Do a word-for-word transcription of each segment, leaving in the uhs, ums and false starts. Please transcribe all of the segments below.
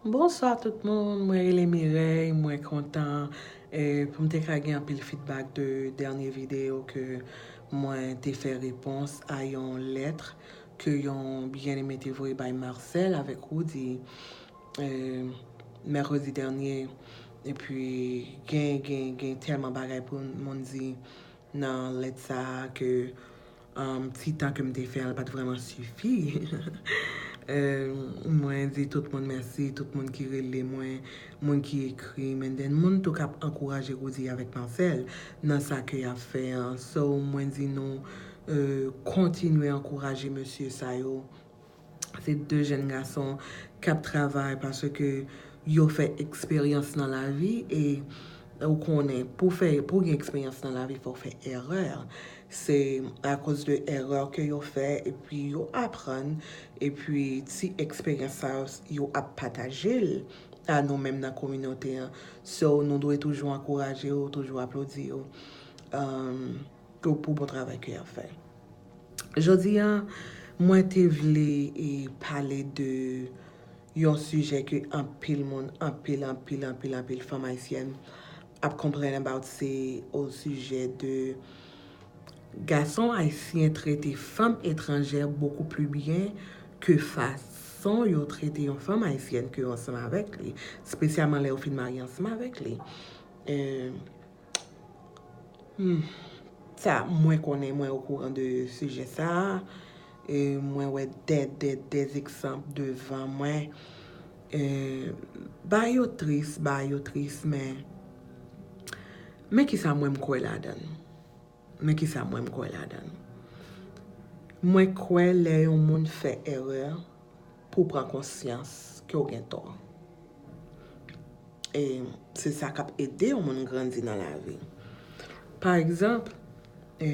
Bonswa tout moun, mwen rele Mireille, mwen kontan eh, pou m te ka gen anpil feedback de dènye videyo ke mwen te fè repons a yon lèt ke yon byeneme te voye bay Marcel avèk Roody eh, mèkredi dènye. Epi gen, gen, gen tèlman bagay pou moun di nan lèt sa a ke um, ti tan ke m te fè an, l pa t vrèman sifi. Eh, mwen di tout moun mèsi, tout moun ki rele mwen, moun ki ekri m, and then moun tou k ap ankouraje Roody avèk Marcel nan sa ke y ap fè an. So, mwen di nou eh, kontinye ankouraje mesye sa yo. Se de jèn gason k ap travay paske yo fè eksperyans nan lavi e ou konnen pou fè pou gen eksperyans nan lavi fò w fè erè. Se akoz de erè ke yo fè epi yo aprann epi ti eksperyans sa yo ap pataje l a nou menm nan kominote an. So nou dwe toujou ankouraje yo, toujou aplodi yo um, pou bon travay ke y ap fè. Jodi a, mwen te vle e, pale de yon sijè ke anpil moun, anpil, anpil, anpil, anpil fanm ayisyèn ap complain about se o sijè de gason ayisyen trete fanm etranjè bokou pli byen ke fason yo trete yon fanm ayisyèn ke yo ansanm avèk li, espesyalman lè yo fin marye ansanm avèk li. Eh, Hmm. Sa, mwen konnen, mwen okouran de sijè sa a. E mwen wè dè, dè, dè egzanp devan mwen. E, ba yo tris, ba yo tris, men, men kisa mwen m kwè ladan l? Men kisa mwen m kwè ladan l? Mwen kwè lè yon moun fè erè, pou w pran konsyans ke w gen tò. E se sa k ap ede yon moun grandi nan lavi. Pa egzanp, e,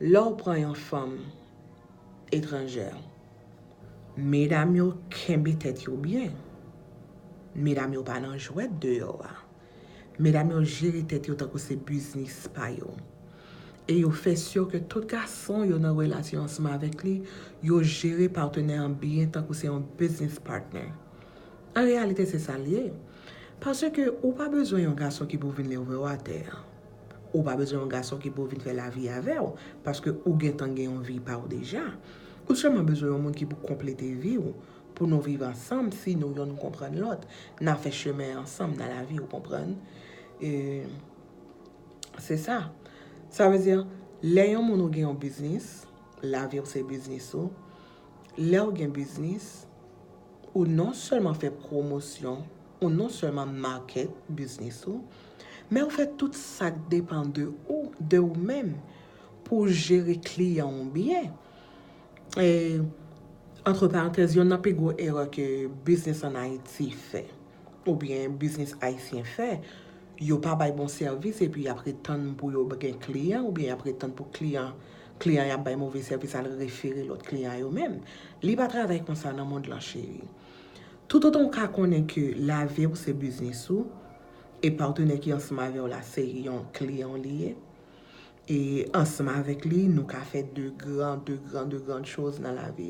lè w pran yon fanm etranjè, medam yo kenbe tèt yo byen. Medam yo pa nan jwèt deyò a. Medam yo jere tèt yo tankou se biznis pa yo. E yo fè si ke tout gason yo nan relasyon ansanm avèk li, yo jere patnè an byen tankou se yon business partner. An reyalite, se sa l ye. Paske ou pa bezwen yon gason ki pou vin leve w atè. Ou pa bezwen yon gason ki pou vin fè lavi avè w, paske ou gentan gen yon vi pa w deja. Ou sèlman bezwen yon moun ki pou konplete vi w, pou nou viv ansanm, si nou yonn konprann lòt, n a fè chemen ansanm nan lavi, ou konprann? E, se sa. Sa vle di, lè yon moun ou gen yon biznis, lavi w se biznis ou. Lè w gen biznis, ou non sèlman fè pwomosyon, ou non sèlman market biznis ou, men ou fè tout sa k depann de ou, de ou menm, pou w jere kliyan w byen. E, antre parantèz, yonn nan pi gwo erè ke biznis ann Ayiti fè, oubyen biznis ayisyen fè, yo pa bay bon sèvis epi y ap ret tann pou yo gen kliyan, oubyen y ap ret tann pou kliyan, kliyan y ap bay move sèvis al refere lòt kliyan yo menm. Li pa travay konsa nan mond lan, cheri. Toutotan w ka konnen ke lavi w se biznis ou, e patnè ki ansanm avè w la se yon kliyan w li ye, e ansanm avèk li, nou ka fè de gran, de gran, de gran choz nan lavi.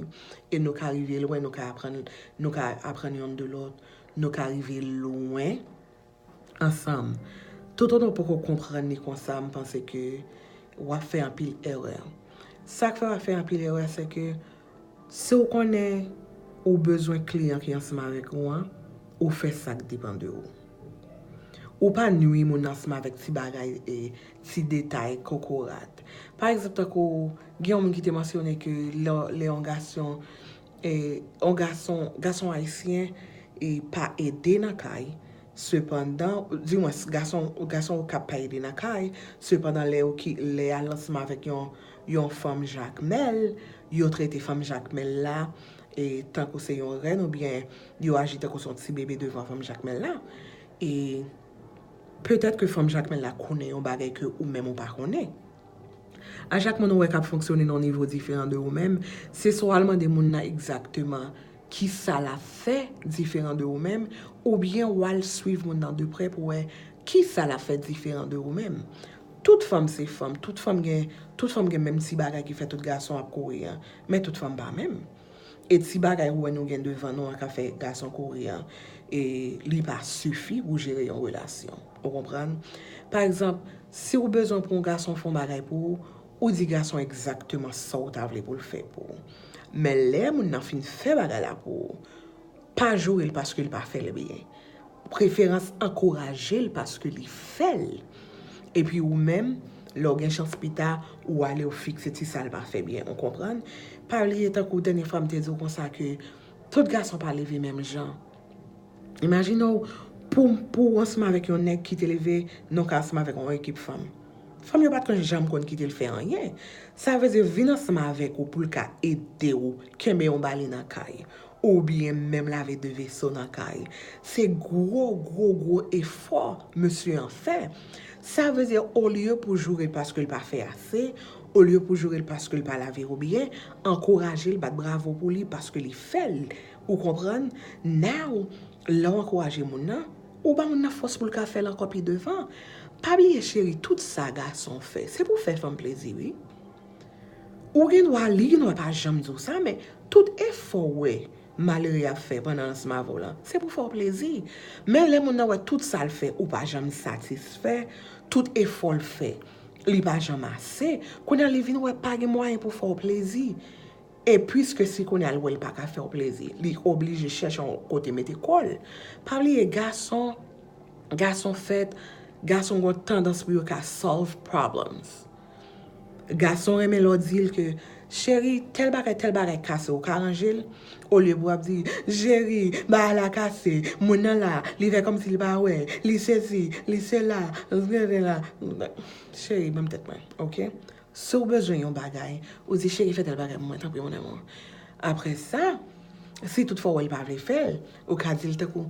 E nou ka rive lwen, nou ka aprann, nou ka aprann yonn de lòt, nou ka rive lwen ansanm. Toutotan w poko konprann li konsa, m panse ke w ap fè anpil erè. Sa k fè w ap fè anpil erè, se ke si w konnen ou bezwen kliyan ki ansanm avèk ou an, ou fè sa k depann de ou. Ou pa nwi moun ansanm avèk ti bagay, e, ti detay kokorat. Pa egzanp, tankou, gen yon moun ki te mansyone ke lè, lè yon gason, e, yon gason, gason ayisyen, e, pa ede nan kay, sepandan, dimwens, gason, gason okap pa ede nan kay, sepandan, lè yo ki, lè y al ansanm avèk yon, yon fanm jakmèl, yo trete fanm jakmèl la, e, tankou se yon rèn, oubyen yo aji tankou se yon ti bebe devan fanm jakmèl la. E petèt ke fanm jakmèl la konnen yon bagay ke ou menm ou pa konnen. A chak moun ou wè k ap fonksyone nan yon nivo diferan de ou menm, se swa w al mande moun nan egzakteman kisa l ap fè diferan de ou menm, oubyen w al swiv moun nan de prè pou wè kisa l ap fè diferan de ou menm. Tout fanm se fanm, tout fanm gen, tout fanm gen menm ti bagay ki fè tout gason ap kouri an, men tout fanm pa menm. E ti bagay ou wè nou gen devan nou an ka fè gason kouri an, e li pa sifi pou jere yon relasyon. Ou konprann? Pa egzanp, si w bezwen pou yon gason fè yon bagay pou ou, ou di gason egzakteman sa w ta vle pou l fè pou ou. Men lè moun nan fin fè bagay la pou ou, pa joure l paske l pa fè l byen. Preferans, ankouraje l paske li fè l. Epi ou menm, lè w gen chans pita, ou ale w fikse ti sa l pa fè byen, ou konprann? Pa bliye, tankou dènye fwa m te di w konsa, ke tout gason pa leve menm jan. Imajine w, pou, pou w ansanm avèk yon nèg ki te leve, non, ka ansanm avèk yon ekip fanm. Fanm yo pa t janm konn kite l fè anyen. Sa vle di vin ansanm avèk ou pou l ka ede w kenbe yon bale nan kay, oubyen menm lave de veso nan kay. Se gwo, gwo, gwo efò mesye an fè. Sa vle di, olye pou joure l paske l pa fè ase, olye pou joure l paske l pa lave yo byen, ankouraje l, bat bravo pou li paske li fè l. Ou konprann? Now, lè w ankouraje moun nan, ou ba moun nan fòs pou l ka fè l ankò pi devan. Pa bliye, cheri, tout sa gason fè, se pou fè fanm plezi, wi. Ou gen dwa, li gen dwa pa janm di w sa, men tout efò w wè malere ap fè pandan l ansanm avè w lan, se pou fè w plezi. Men lè moun nan wè tout sa l fè, ou pa janm satisfè, tout efò l fè, li pa janm ase, kounye a li vin wè pa gen mwayen pou fè w plezi. E piske si kounye a l wè l pa ka fè w plezi, li oblije chèche yon kote mete kò l. Pa bliye, gason, gason fèt, gason gen yon tandans pou yo ka solve problems. Gason renmen lè w di l ke, cheri, tèl bagay, tèl bagay kase, ou ka ranje l? Olye pou w ap di, cheri, bagay la kase, moun nan la, li fè kòmsi li pa wè, li sesi, li sela, li sela. Cheri, ban m tèt mwen, oke? Si w bezwen yon bagay, ou di, cheri, fè tèl bagay pou mwen, tanpri, mon amour. Apre sa, si toutfwa w wè l pa vle fè l, ou ka di l tankou,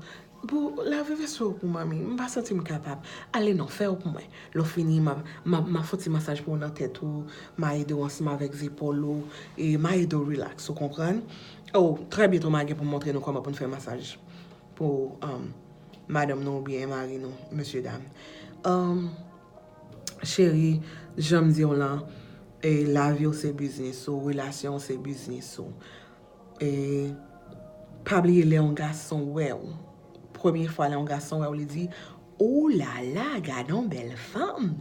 pou lave veso pou manmi, m pa santi m kapab. Ale non, fè yo pou mwen. Lè w fini, m a, m a, m a fè yon ti masaj pou w nan tèt ou, m a ede w ansanm avèk zepòl ou, e m a ede w relax, ou konprann? Oh, trè byento, m a gen pou m montre nou kòman pou n fè masaj pou, um, madanm nou oubyen mari nou, mesye dam. Um, cheri, jan m di w lan, e, lavi w se biznis ou, relasyon w se biznis ou. E pa bliye lè yon gason wè w, premye fwa lè yon gason wè w, li di, "Ou la la, gad on bèl fanm."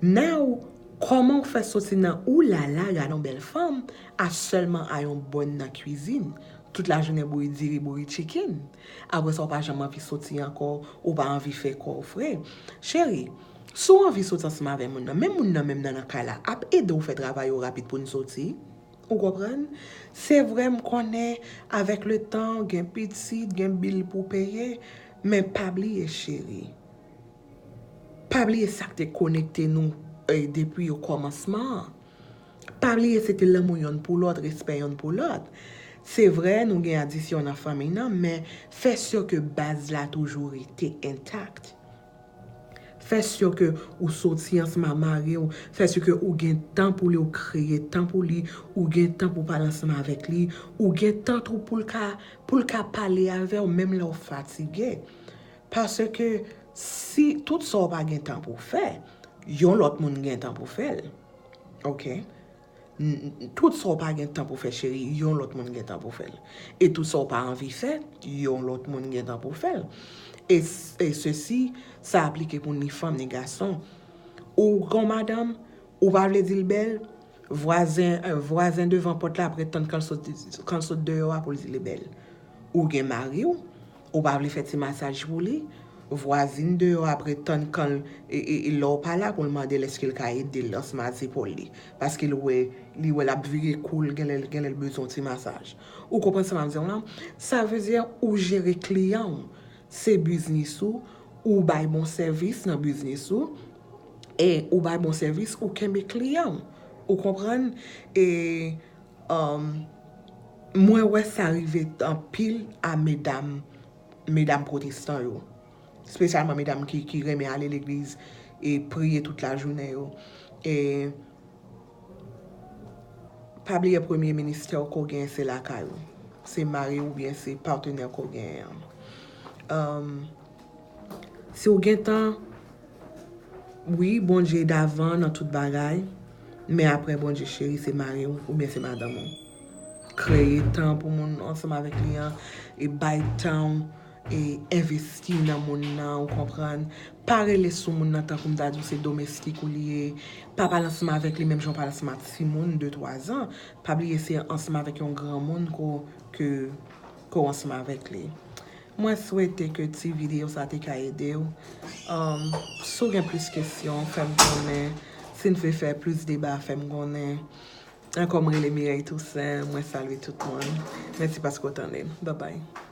Now, kòman w fè soti nan "Ou la la, gad on bèl fanm" a sèlman a yon bòn nan kwizin, tout lajounen bouyi diri, bouyi chicken? Apre sa, w pa janm anvi soti ankò, ou pa anvi fè kò w fre. Cheri, si w anvi soti ansanm avè moun nan, men moun nan menm nan, nan kay la ap ede w fè travay ou rapid pou n soti. Ou konprann? Se vre, m konnen avèk letan, gen pitit, gen bil pou peye, men pa bliye, cheri. Pa bliye sa k te konekte nou, eh, depi okòmansman an. Pa bliye se te lanmou yonn pou lòt, respè yonn pou lòt. Se vre, nou gen adisyon nan fanmi nan, men fè si ke baz la toujou rete entak. Fè si ke ou soti ansanm ak mari w, fè si ke ou gen tan pou li, ou kreye tan pou li, ou gen tan pou pale ansanm avèk li, ou gen tan tou pou l ka, pou l ka pale avè w, menm lè w fatige. Paske si tout sa w pa gen tan pou fè, yon lòt moun gen tan pou fè l. Oke? N-, n-, tout sa w pa gen tan pou fè, cheri, yon lòt moun gen tan pou fè l. E tout sa w pa anvi fè, yon lòt moun gen tan pou fè l. E s-, e sesi, sa aplike pou ni fanm, ni gason. Ou gon madanm, ou pa vle di l bèl, vwazen, eh, vwazen devan pòt la ap ret tann kan l sot, kan l sot deyò a pou l di li bèl. Ou gen mari w, ou pa vle fè ti masaj pou li, vwazin deyò ap ret tann kan l, e, e, e lè w pa la pou l mande l èske l ka ede l ansanm ak zepòl li. Paske l wè, li wè l ap vire kou l, genlè, genlè l bezwen yon ti masaj. Ou konprann sa m ap di w lan? Sa vle di ou jere kliyan w. Se biznis ou, ou bay bon sèvis nan biznis ou, e ou bay bon sèvis, ou kenbe kliyan w. Ou konprann? E, um, mwen wè sa rive anpil a medam, medam pwotestan yo. Espesyalman medam ki, ki renmen ale legliz e priye tout lajounen yo. E pa bliye premye ministè w ko genyen se lakay ou. Se mari w oubyen se patnè w ko genyen an. Um, si w gen tan, wi, Bondye davan nan tout bagay, men apre Bondye cheri se mari w oubyen se madanm ou. Kreye tan pou moun ansanm avèk li an, e bay tan w, e envesti nan moun nan, ou konprann? Pa rele sou moun nan tankou m ta di w se domestik ou li ye. Pa pale ansanm avèk li menm jan w pale ansanm ak timoun de twa zan. Pa bliye se ansanm avèk yon granmoun ke w, ke, ke w ansanm avèk li. Mwen swete ke ti videyo sa te ka ede w. Um, si w gen plis kesyon, fè m konnen. Si n vle fè plis deba, fè m konnen. Ankò, m rele Mireille Toussaint. Mwen salye tout moun. Mèsi paske w tande m. Bye bye.